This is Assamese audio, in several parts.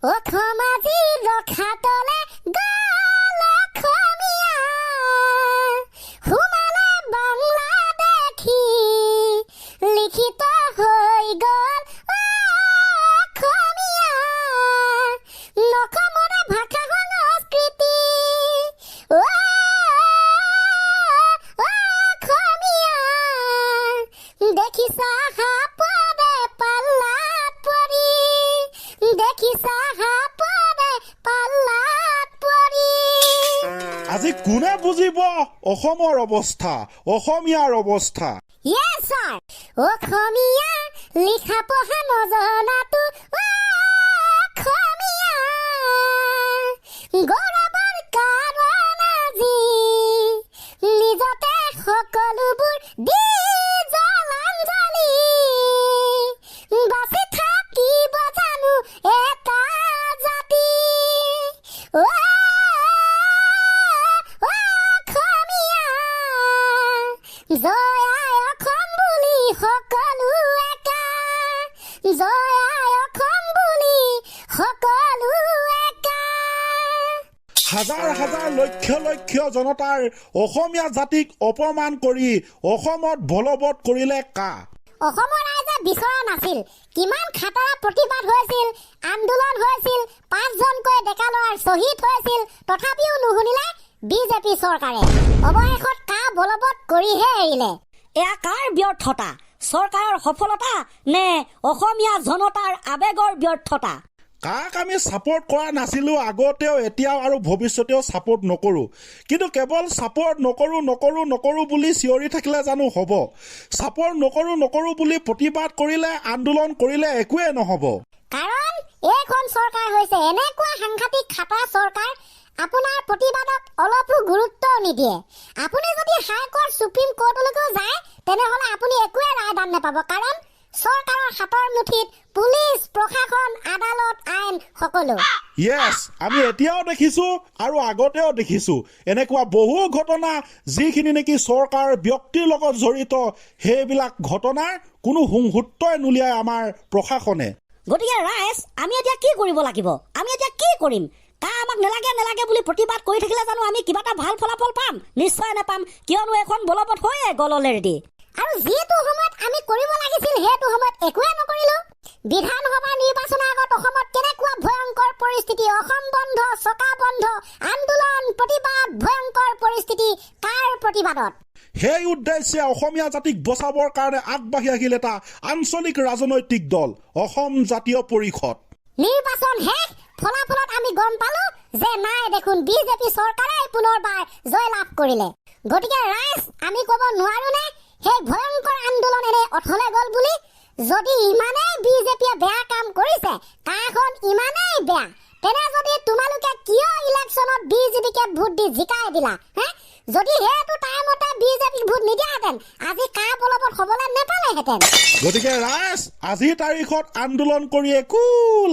অসম আজি ৰসাতলে গ'ল, অসমীয়া সোমালে বাংলাদেশী, লিখিত হৈ গ'ল অসমীয়া অসমৰে ভাষা সংস্কৃতি। অ অসমীয়া, দেখিছা সাপৰে পাল্লাত পৰি, দেখিছা সাপৰে পাল্লাত পৰি। আজি কোনে বুজিব অসমৰ অৱস্থা, অসমীয়াৰ অৱস্থা? Yes, sir. অসমীয়া লিখা পঢ়া নজনাটো অসমীয়া গৌৰৱৰ কাৰণ, আজি নিজতে সকলোবোৰ দি জলাঞ্জলি, বাচি থাকিব জানো এটা জাতি? অ অসমীয়া, জয় আই অসম বুলি সকলো একা, জয় আই অসম বুলি সকলো একা। হাজাৰ হাজাৰ লক্ষ লক্ষ জনতাৰ অসমীয়া জাতিক অপমান কৰি অসমত বলবৎ কৰিলে কা। অসমৰ ৰাইজে বিচৰা নাছিল। কিমান খাতৰা প্ৰতিবাদ হৈছিল, আন্দোলন হৈছিল, পাঁচজনকৈ ডেকা ল'ৰাৰ শ্বহীদ হৈছিল, তথাপিও নুশুনিলে বিজেপি চৰকাৰে। অৱশেষত কা বলবৎ কৰিহে এৰিলে। এয়া কাৰ ব্যৰ্থতা? চৰকাৰৰ সফলতা নে অসমীয়া জনতাৰ আৱেগৰ ব্যৰ্থতা? কাক আমি ছাপৰ্ট কৰা নাছিলোঁ আগতেও, এতিয়াও আৰু ভৱিষ্যতেও ছাপৰ্ট নকৰোঁ। কিন্তু কেৱল ছাপৰ্ট নকৰোঁ নকৰোঁ নকৰোঁ বুলি চিঞৰি থাকিলে জানো হ'ব? ছাপৰ্ট নকৰোঁ নকৰোঁ বুলি প্ৰতিবাদ কৰিলে, আন্দোলন কৰিলে একোৱেই নহ'ব। কাৰণ এইখন চৰকাৰ হৈছে এনেকুৱা সাংঘাতিক খাটা চৰকাৰ, আপোনাৰ প্ৰতিবাদক অলপো গুৰুত্বও নিদিয়ে। আপুনি যদি হাইকোৰ্ট, সুপ্ৰিম কোৰ্টলৈকেও যায়, তেনেহ'লে আপুনি একোৱে ৰায়দান নাপাব, কাৰণ চৰকাৰৰ হাতৰ মুঠিত পুলিচ, প্ৰশাসন, আদালত, আইন সকলো। য়েছ, আমি এতিয়াও দেখিছোঁ আৰু আগতেও দেখিছোঁ এনেকুৱা বহু ঘটনা, যিখিনি নেকি চৰকাৰ ব্যক্তিৰ লগত জড়িত, সেইবিলাক ঘটনাৰ কোনো সংসূত্ৰই নুলিয়াই আমাৰ প্ৰশাসনে। গতিকে ৰাইজ, আমি এতিয়া কি কৰিব লাগিব? আমি এতিয়া কি কৰিম? কা আমাক নেলাগে নেলাগে বুলি প্ৰতিবাদ কৰি থাকিলে জানো আমি কিবা এটা ভাল ফলাফল পাম? নিশ্চয় নাপাম, কিয়নো এইখন বলবৎ হৈয়ে গ'ল অলৰেডি। আৰু যিটো সময়ত আমি কৰিব লাগিছিল, সেইটো সময়ত একোৱে নকৰিলো। বিধানসভা নিৰ্বাচনৰ আগত অসমত কেনেকুৱা ভয়ংকৰ পৰিস্থিতি, অসম বন্ধ, চকা বন্ধ, আন্দোলন, প্ৰতিবাদ, ভয়ংকৰ পৰিস্থিতি, কাৰ প্ৰতিবাদত? সেই উদ্দেশ্যে অসমীয়া জাতিক বচাবৰ কাৰণে আগবাঢ়ি আহিল এটা আঞ্চলিক ৰাজনৈতিক দল, অসম জাতীয় পৰিষদ। নিৰ্বাচন শেষ, ফলাফলত আমি গম পালো যে নাই দেখোন, বিজেপি চৰকাৰে পুনৰবাৰ জয় লাভ কৰিলে। গতিকে ৰাইজ, আমি ক'ব নোৱাৰোনে সেই ভয়ংকৰ আন্দোলন এনে অথলে গ'ল বুলি? যদি ইমানেই বিজেপিয়ে বেয়া কাম কৰিছে, কাখন ইমানেই বেয়া, তেনে যদি তোমালোকে কিয় ইলেকশ্যনত বিজেপিকে ভোট দি জিকাই দিলা হে? যদি সেইটো টাইমতে বিজেপিক ভোট নিদিয়াহেঁতেন, আজি কা বলবৎ হ'বলৈ নেপালেহেঁতেন। গতিকে ৰাইজ, আজিৰ তাৰিখত আন্দোলন কৰি একো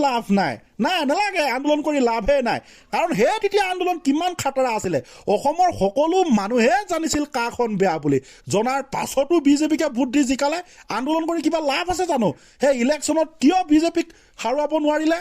লাভ নাই। নাই, নালাগে, আন্দোলন কৰি লাভেই নাই। কাৰণ সেই তেতিয়া আন্দোলন কিমান খাতৰা আছিলে, অসমৰ সকলো মানুহে জানিছিল কাখন বেয়া বুলি। জনাৰ পাছতো বিজেপিকে ভোট দি জিকালে। আন্দোলন কৰি কিবা লাভ আছে জানো? সেই ইলেকশ্যনত কিয় বিজেপিক হাৰুৱাব নোৱাৰিলে?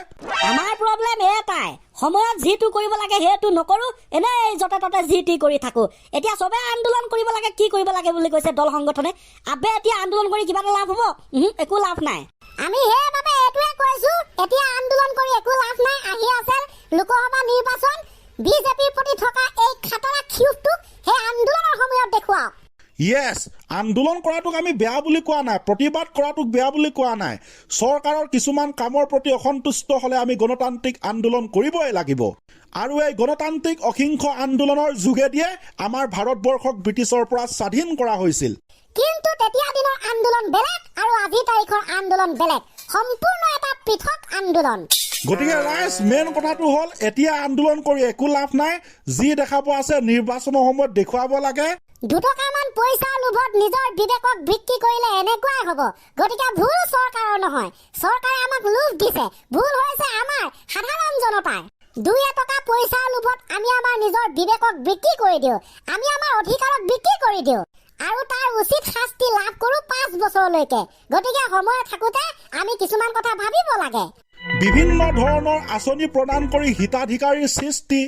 আমাৰ প্ৰব্লেম এটাই, সময়ত যিটো কৰিব লাগে সেইটো নকৰোঁ, এনেই য'তে ত'তে যি টি কৰি থাকোঁ। এতিয়া চবে আন্দোলন কৰিব লাগে, কি কৰিব লাগে বুলি কৈছে দল সংগঠনে। আবে এতিয়া আন্দোলন কৰি কিবা এটা লাভ হ'ব? উহু, একো লাভ নাই। আমি সেইবাবে এইটোৱে কৈছো, এতিয়া আন্দোলন কৰি একো লাভ নাই। আহি আছে লোকসভা নিৰ্বাচন, বিজেপিৰ প্ৰতি থকা এই খাতৰা ক্ষোভটোক সেই আন্দোলনৰ সময়ত দেখুৱাওক। য়েছ, আন্দোলন কৰাটোক আমি বেয়া বুলি কোৱা নাই, প্ৰতিবাদ কৰাটোক বেয়া বুলি কোৱা নাই। চৰকাৰৰ কিছুমান কামৰ প্ৰতি অসন্তুষ্ট হ'লে আমি গণতান্ত্ৰিক আন্দোলন কৰিবই লাগিব। আৰু এই গণতান্ত্ৰিক অহিংস আন্দোলনৰ যোগেদিয়ে আমাৰ ভাৰতবৰ্ষক ব্ৰিটিছৰ পৰা স্বাধীন কৰা হৈছিল। কিন্তু তেতিয়া দিনৰ আন্দোলন বেলেগ আৰু আজিৰ তাৰিখৰ আন্দোলন বেলেগ, সম্পূৰ্ণ এটা পৃথক আন্দোলন। গতিকে ৰাইজ, মেইন কথাটো হ'ল এতিয়া আন্দোলন কৰি একো লাভ নাই। যি দেখাব আছে নিৰ্বাচনৰ সময়ত দেখুৱাব লাগে। দুটকামান পইচাৰ লোভত নিজৰ বিবেকক বিক্ৰী কৰিলে এনেকুৱাই হ'ব। গতিকে ভুল চৰকাৰৰ নহয়, চৰকাৰে আমাক লোভ দিছে, ভুল হৈছে আমাৰ সাধাৰণ জনতাৰ। দুই এটকা পইচাৰ লোভত আমি আমাৰ নিজৰ বিবেকক বিক্ৰী কৰি দিওঁ, আমি আমাৰ অধিকাৰক বিক্ৰী কৰি দিওঁ আৰু তাৰ উচিত শাস্তি লাভ কৰো 5 বছৰলৈকে। গতিকে সময় থাকোতে আমি কিছুমান কথা ভাবিব লাগে। বিভিন্ন ধৰণৰ আঁচনি প্ৰদান কৰি হিতাধিকাৰীৰ সৃষ্টি,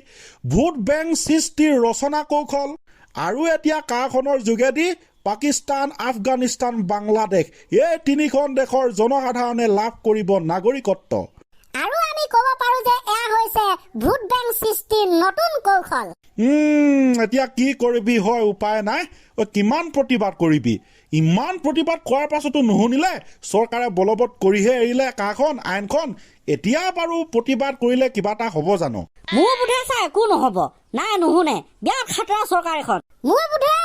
ভোট বেংক সৃষ্টিৰ ৰচনা কৌশল, আৰু এতিয়া কাখনৰ যোগেদি পাকিস্তান, আফগানিস্তান, বাংলাদেশ এই তিনিখন দেশৰ জনসাধাৰণে লাভ কৰিব নাগৰিকত্ব। আৰু আমি ক'ব পাৰো যে এয়া হৈছে ভোট বেংক সৃষ্টিৰ নতুন কৌশল। এতিয়া কি কৰিবি হয়, উপায় নাই। কিমান প্ৰতিবাদ কৰিবি? ইমান প্ৰতিবাদ কৰাৰ পাছতো নুশুনিলে, চৰকাৰে বলবৎ কৰিহে এৰিলে কাখন আইনখন। এতিয়া বাৰু প্ৰতিবাদ কৰিলে কিবা এটা হ'ব জানো? মোৰ বোধে ছাৰ একো নহ'ব। নাই, নুশুনে, বিৰাট খাতৰা চৰকাৰ এখন। মোৰ বোধেও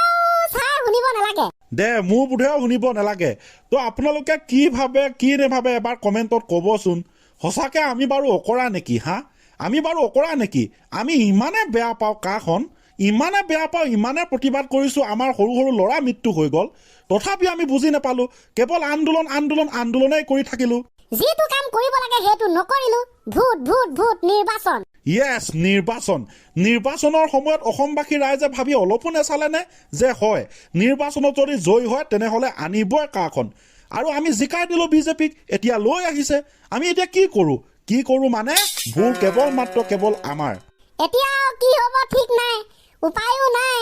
ছাৰ শুনিব নালাগে। দে, মোৰ বোধেও শুনিব নালাগে। তো আপোনালোকে কি ভাবে কি নাভাবে এবাৰ কমেণ্টত ক'বচোন। সঁচাকৈ আমি বাৰু অকৰা নেকি? হা, আমি বাৰু অকৰা নেকি? আমি ইমানে বেয়া পাওঁ কাখন, ইমানে বেয়া পাওঁ, ইমানে প্ৰতিবাদ কৰিছোঁ, আমাৰ সৰু সৰু ল'ৰা মৃত্যু হৈ গ'ল, তথাপি আমি বুজি নাপালোঁ। কেৱল আন্দোলন আন্দোলন আন্দোলনেই কৰি থাকিলোঁ। যিটো কাম কৰিব লাগে সেইটো নকৰিলো। ভোট ভোট ভোট, নিৰ্বাচন। য়েছ, নিৰ্বাচন। নিৰ্বাচনৰ সময়ত অসমবাসী ৰাইজে ভাবি অলপো নেচালেনে যে হয় নিৰ্বাচনত যদি জয়ী হয় তেনেহ'লে আনিবই কাখন? আৰু আমি জিকাই দিলোঁ বিজেপিক, এতিয়া লৈ আহিছে। আমি এতিয়া কি কৰোঁ? কি কৰোঁ মানে ভুল কেৱল মাত্ৰ কেৱল আমাৰ। এতিয়া কি হ'ব ঠিক নাই, উপায়ো নাই।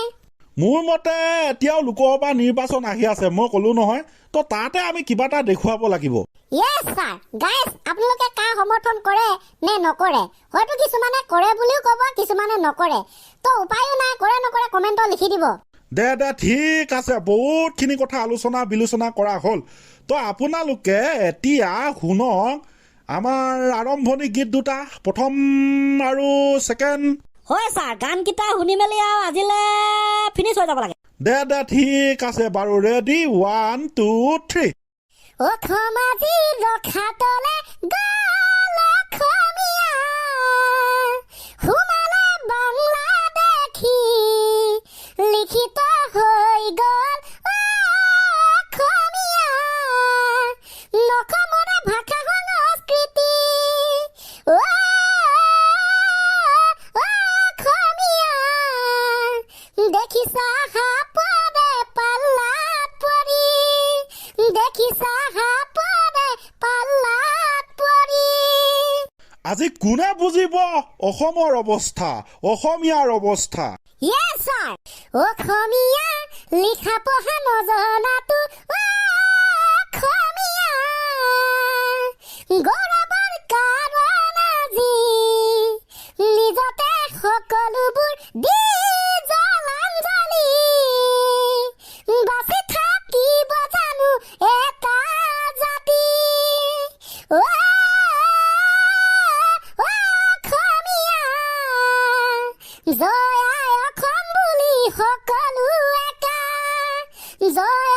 মোৰ মতে এতিয়াও লোকসভা নিৰ্বাচন আহি আছে, মই ক'লো নহয়, তো তাতে আমি কিবা এটা দেখুৱাব লাগিব। য়েছ ছাৰ। গাইজ, আপোনালোকে কা সমৰ্থন কৰে নে নকৰে? হয়তো কিছুমানে কৰে বুলিও ক'ব, কিছুমানে নকৰে। তো উপায়ো নাই, কৰে নকৰে কমেণ্টত লিখি দিব। দে দে, ঠিক আছে, বহুতখিনি কথা আলোচনা বিলোচনা কৰা হ'ল। তো আপোনালোকে এতিয়া শুনক আমাৰ আৰম্ভণি গীত দুটা, প্ৰথম আৰু ছেকেণ্ড। হয় ছাৰ, গানকেইটা শুনি মেলি আৰু আজিলৈ ফিনিছ হৈ যাব লাগে। দে দে, ঠিক আছে বাৰু, ৰেডি, 1 2 3। অসম আজি ৰখাতলে গ'ল, অসমীয়া সোমালে বাংলাদেশী, লিখিত হৈ গ'ল অসমীয়া অসমৰে ভাষা সংস্কৃতি। অ অসমীয়া দেখিছা সাপৰে পাল্লাত পৰি, দেখিছা সাপৰে পাল্লাত পৰি। আজি কোনে বুজিব অসমৰ অৱস্থা, অসমীয়াৰ অৱস্থা? য়েছ ছাৰ। অসমীয়া লিখা পঢ়া নজনাটো অসমীয়া গৌৰৱৰ কাৰণ, আজি নিজতে সকলোবোৰ দি জলাঞ্জলি, বাচি থাকিব জানো এটা জাতি? অ অসমীয়া, জয় আই অসম বুলি সকলো একা, জয়